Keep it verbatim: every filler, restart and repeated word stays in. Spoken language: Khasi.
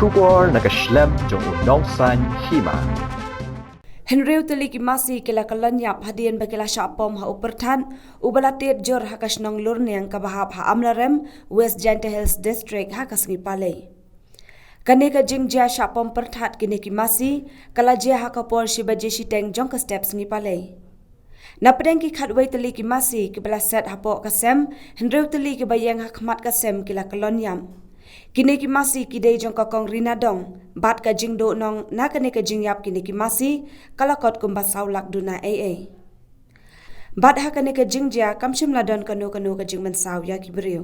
Khubor na ka shlem jong u Nongsaiñ Hima. Hynriew tylli ki masi ki la kyllon ïap hadien ba ki la shah pom ha u pyrthat uba la tied jur ha ka shnong Lurniang kaba hap ha Amlarem, West Jaintia Hills District ha ka sngi Palei. Kane ka jingjia shah pom pyrthat kine ki masi ka la jia ha ka por shi baje shiteng jong ka step sngi Palei. Na pdeng ki khatwei tylli ki masi kiba la set hapoh ka sem, hynriew tylli kiba ïeng ha khmat ka sem ki la kyllon ïap. Kine ki masi ki dei jong ka Kong Rina Dong, bad ka jingduhnong na kane ka jingïap kine ki masi ka la kot kumba saw lak duna ei ei. Bad ha kane ka jingjia kam shym la don kano kano ka jingmynsaw ïa ki briew.